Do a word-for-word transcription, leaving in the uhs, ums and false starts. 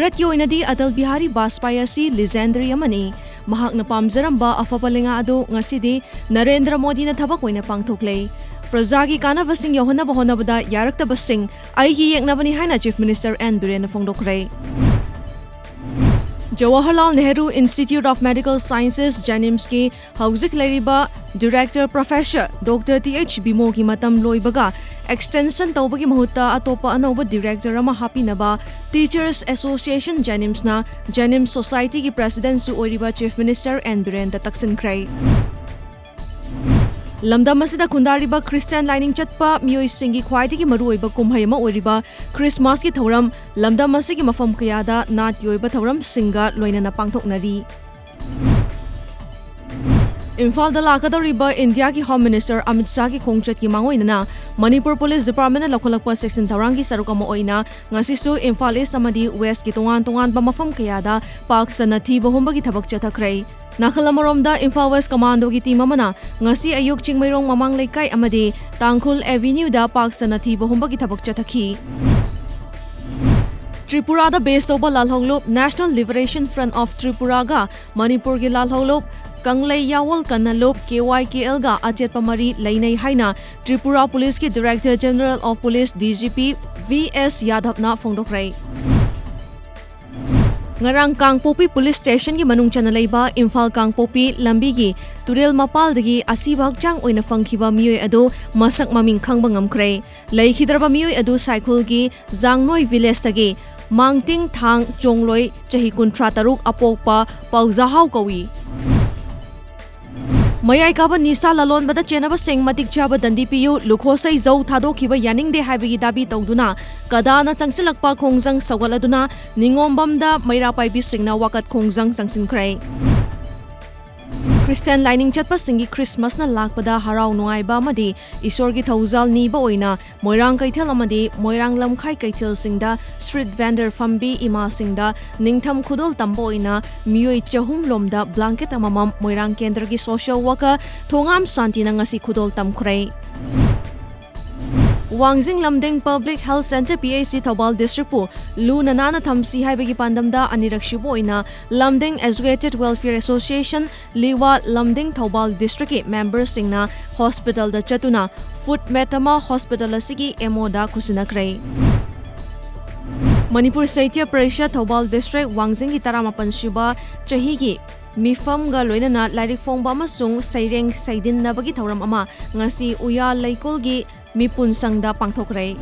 ꯚꯥꯔꯠꯀꯤ ꯑꯣꯏꯅꯗꯤ ꯑꯇꯜ ꯕꯤꯍꯥꯔꯤ ꯕꯥꯖꯄꯥꯏ ꯑꯁꯤ legendary ꯑꯃꯅꯤ꯫ ꯃꯍꯥꯛꯅ ꯄꯥꯝꯖꯔꯝꯕ ꯑꯐꯕ ꯂꯩꯉꯥꯛ ꯑꯗꯨ ꯉꯁꯤꯗꯤ ꯅꯔꯦꯟꯗ꯭ꯔ ꯃꯣꯗꯤꯅ ꯊꯕꯛ ꯑꯣꯏꯅ ꯄꯥꯡꯊꯣꯛꯂꯦ꯫ ꯄ꯭ꯔꯖꯥꯒꯤ ꯀꯥꯟꯅꯕꯁꯤꯡ ꯌꯧꯍꯟꯅꯕ ꯍꯣꯠꯅꯕꯗ ꯌꯥꯔꯛꯇꯕꯁꯤꯡ ꯑꯩꯒꯤ ꯌꯦꯛꯅꯕꯅꯤ ꯍꯥꯏꯅ Chief Minister ꯑꯦꯟ ꯕꯤꯔꯦꯟꯅ ꯐꯣꯡꯗꯣꯛꯈ꯭ꯔꯦ꯫ Jawaharlal Nehru Institute of Medical Sciences, JANIMSꯀꯤ ꯍꯧꯖꯤꯛ ꯂꯩꯔꯤꯕ director professor Doctor T H ꯕꯤꯃꯣꯒꯤ ꯃꯇꯝ ꯂꯣꯏꯕꯒ extension ꯇꯧꯕꯒꯤ ꯃꯍꯨꯠꯇ ꯑꯇꯣꯞꯄ ꯑꯅꯧꯕ director ꯑꯃ ꯍꯥꯞꯄꯤꯅꯕ Teachers Association JANIMSꯅ JANIMS Societyꯒꯤ presidentꯁꯨ ꯑꯣꯏꯔꯤꯕ Chief Minister ꯑꯦꯟ ꯕꯤꯔꯦꯟꯗ ꯇꯛꯁꯤꯟꯈ꯭ꯔꯦ꯫ ꯂꯝꯗꯝ ꯑꯁꯤꯗ ꯈꯨꯟꯗꯥꯔꯤꯕ Christian ꯂꯥꯏꯅꯤꯡ ꯆꯠꯄ ꯃꯤꯑꯣꯏꯁꯤꯡꯒꯤ ꯈ꯭ꯋꯥꯏꯗꯒꯤ ꯃꯔꯨꯑꯣꯏꯕ ꯀꯨꯝꯍꯩ ꯑꯃ ꯑꯣꯏꯔꯤꯕ Christmasꯀꯤ ꯊꯧꯔꯝ ꯂꯝꯗꯝ ꯑꯁꯤꯒꯤ ꯃꯐꯝ ꯀꯌꯥꯗ ꯅꯥꯠꯀꯤ ꯑꯣꯏꯕ ꯊꯧꯔꯝꯁꯤꯡꯒ ꯂꯣꯏꯅꯅ ꯄꯥꯡꯊꯣꯛꯅꯔꯤ꯫ ꯏꯝꯐꯥꯜꯗ ꯂꯥꯛꯀꯗꯧꯔꯤꯕ ꯏꯟꯗꯤꯌꯥꯒꯤ Home Minister ꯑꯃꯤꯠ ꯁꯥꯍꯒꯤ ꯈꯣꯡꯆꯠꯀꯤ ꯃꯥꯡꯑꯣꯏꯅꯅ ꯃꯅꯤꯄꯨꯔ Police Departmentꯅ ꯂꯧꯈꯠꯂꯛꯄ ꯆꯦꯛꯁꯤꯟ ꯊꯧꯔꯥꯡꯒꯤ ꯁꯔꯨꯛ ꯑꯃ ꯑꯣꯏꯅ ꯉꯁꯤꯁꯨ ꯏꯝꯐꯥꯜ East ꯑꯃꯗꯤ Westꯀꯤ ꯇꯣꯉꯥꯟ ꯇꯣꯉꯥꯟꯕ ꯃꯐꯝ ꯀꯌꯥꯗ ꯄꯥꯛ ꯁꯟꯅ ꯊꯤꯕ ꯍꯨꯝꯕꯒꯤ ꯊꯕꯛ ꯆꯠꯊꯈ꯭ꯔꯦ꯫ ꯅꯥꯀꯜ ꯑꯃꯔꯣꯝꯗ, ꯏꯝꯐꯥꯜ West Commandoꯒꯤ team ꯑꯃꯅ ꯉꯁꯤ ꯑꯌꯨꯛ ꯆꯤꯡꯃꯩꯔꯣꯡ ꯃꯃꯥꯡ ꯂꯩꯀꯥꯏ ꯑꯃꯗꯤ ꯇꯥꯡꯈꯨꯜ Avenueꯗ ꯄꯥꯛ ꯁꯟꯅ ꯊꯤꯕ ꯍꯨꯝꯕꯒꯤ ꯊꯕꯛ ꯆꯠꯊꯈꯤ꯫ ꯇ꯭ꯔꯤꯄꯨꯔꯥꯗ base ꯇꯧꯕ ꯂꯥꯜꯍꯧꯂꯨꯞ National Liberation Front of Tripuraꯒ ꯃꯅꯤꯄꯨꯔꯒꯤ ꯂꯥꯜꯍꯧꯂꯨꯞ ꯀꯪꯂꯩ ꯌꯥꯋꯜ ꯀꯟꯅꯂꯨꯞ, KYKLꯒ ꯑꯆꯦꯠꯄ ꯃꯔꯤ ꯂꯩꯅꯩ ꯍꯥꯏꯅ Tripura Policeꯀꯤ Director General of Police, DGP, V S ꯌꯥꯗꯕꯅ ꯐꯣꯡꯗꯣꯛꯈ꯭ꯔꯦ꯫ ꯉꯔꯥꯡ ꯀꯥꯡꯄꯣꯛꯄꯤ Police Stationꯒꯤ ꯃꯅꯨꯡ ꯆꯟꯅ ꯂꯩꯕ ꯏꯝꯐꯥꯜ ꯀꯥꯡꯄꯣꯛꯄꯤ ꯂꯝꯕꯤꯒꯤ ꯇꯨꯔꯦꯜ ꯃꯄꯥꯜꯗꯒꯤ ꯑꯁꯤꯕ ꯍꯛꯆꯥꯡ ꯑꯣꯏꯅ ꯐꯪꯈꯤꯕ ꯃꯤꯑꯣꯏ ꯑꯗꯨ ꯃꯁꯛ ꯃꯃꯤꯡ ꯈꯪꯕ ꯉꯝꯈ꯭ꯔꯦ꯫ ꯂꯩꯈꯤꯗ꯭ꯔꯕ ꯃꯤꯑꯣꯏ ꯑꯗꯨ ꯁꯥꯏꯈꯨꯜꯒꯤ ꯖꯥꯡꯅꯣꯏ Villageꯇꯒꯤ ꯃꯥꯡꯇꯤꯡ ꯊꯥꯡ ꯆꯣꯡꯂꯣꯏ, ꯆꯍꯤ ꯀꯨꯟꯊ꯭ꯔꯥ ꯇꯔꯨꯛ, ꯑꯄꯣꯛꯄ ꯄꯥꯎꯖꯥꯍꯥꯎ ꯀꯧꯏ꯫ ꯃꯌꯥꯏ ꯀꯥꯕ ꯅꯤꯁꯥ ꯂꯂꯣꯟꯕꯗ ꯆꯦꯟꯅꯕꯁꯤꯡ ꯃꯇꯤꯛ ꯆꯥꯕ ꯗꯟꯗꯤ ꯄꯤꯌꯨ, ꯂꯨꯈꯣꯁꯩ ꯖꯧ ꯊꯥꯗꯣꯛꯈꯤꯕ ꯌꯥꯅꯤꯡꯗꯦ ꯍꯥꯏꯕꯒꯤ ꯗꯥꯕꯤ ꯇꯧꯗꯨꯅ ꯀꯗꯥꯅ ꯆꯪꯁꯤꯜꯂꯛꯄ ꯈꯣꯡꯖꯪ ꯁꯧꯒꯠꯂꯗꯨꯅ ꯅꯤꯉꯣꯝꯕꯝꯗ ꯃꯩꯔꯥ ꯄꯥꯏꯕꯤꯁꯤꯡꯅ ꯋꯥꯀꯠ ꯈꯣꯡꯖꯪ ꯆꯪꯁꯤꯟꯈ꯭ꯔꯦ꯫ Christian ꯂꯥꯏꯅꯤꯡ ꯆꯠꯄꯁꯤꯡꯒꯤ Christmasꯅ ꯂꯥꯛꯄꯗ ꯍꯔꯥꯎ ꯅꯨꯡꯉꯥꯏꯕ ꯑꯃꯗꯤ ꯏꯁꯣꯔꯒꯤ ꯊꯧꯖꯥꯜ ꯅꯤꯕ ꯑꯣꯏꯅ ꯃꯣꯏꯔꯥꯡ ꯀꯩꯊꯦꯜ ꯑꯃꯗꯤ ꯃꯣꯏꯔꯥꯡ ꯂꯝꯈꯥꯏ ꯀꯩꯊꯦꯜꯁꯤꯡꯗ street vendor ꯐꯝꯕꯤ ꯏꯃꯥꯁꯤꯡꯗ ꯅꯤꯡꯊꯝ ꯈꯨꯗꯣꯜ ꯇꯝꯕ ꯑꯣꯏꯅ ꯃꯤꯑꯣꯏ ꯆꯍꯨꯝ ꯂꯣꯝꯗ blanket ꯑꯃꯃꯝ ꯃꯣꯏꯔꯥꯡ ꯀꯦꯟꯗ꯭ꯔꯒꯤ social worker ꯊꯣꯉꯥꯝ ꯁꯥꯟꯇꯤꯅ ꯉꯁꯤ ꯈꯨꯗꯣꯜ ꯇꯝꯈ꯭ꯔꯦ꯫ ꯋꯥꯡꯖꯤꯡ ꯂꯝꯗꯤꯡ Public Health Centre, P H C, Thoubal district ꯄꯨ ꯂꯨꯅ ꯅꯥꯟꯅ ꯊꯝꯁꯤ ꯍꯥꯏꯕꯒꯤ ꯄꯥꯟꯗꯝꯗ ꯑꯅꯤꯔꯛ ꯁꯨꯕ ꯑꯣꯏꯅ ꯂꯝꯗꯤꯡ Educated Welfare Association, ꯂꯤꯋꯥ, ꯂꯝꯗꯤꯡ ꯊꯧꯕꯥꯜ district ꯀꯤ member ꯁꯤꯡꯅ hospital ꯗ ꯆꯠꯇꯨꯅ food mat ꯑꯃ hospital ꯑꯁꯤꯒꯤ M O ꯗ ꯈꯨꯠꯁꯤꯟꯅꯈ꯭ꯔꯦ꯫ ꯃꯅꯤꯄꯨꯔ ꯁꯥꯍꯤꯇ꯭ꯌ ꯄꯔꯤꯁꯠ ꯊꯧꯕꯥꯜ district ꯋꯥꯡꯖꯤꯡꯒꯤ ꯇꯔꯥꯃꯥꯄꯟ ꯁꯨꯕ ꯆꯍꯤꯒꯤ ꯃꯤꯐꯝꯒ ꯂꯣꯏꯅꯅ ꯂꯥꯏꯔꯤꯛ ꯐꯣꯡꯕ ꯑꯃꯁꯨꯡ ꯁꯩꯔꯦꯡ ꯁꯩꯗꯤꯟꯅꯕꯒꯤ ꯊꯧꯔꯝ ꯑꯃ ꯉꯁꯤ ꯎꯌꯥꯜ ꯂꯩꯀꯣꯜꯒꯤ ꯃꯤꯄꯨꯟ ꯁꯪꯗ ꯄꯥꯡꯊꯣꯛꯈ꯭ꯔꯦ꯫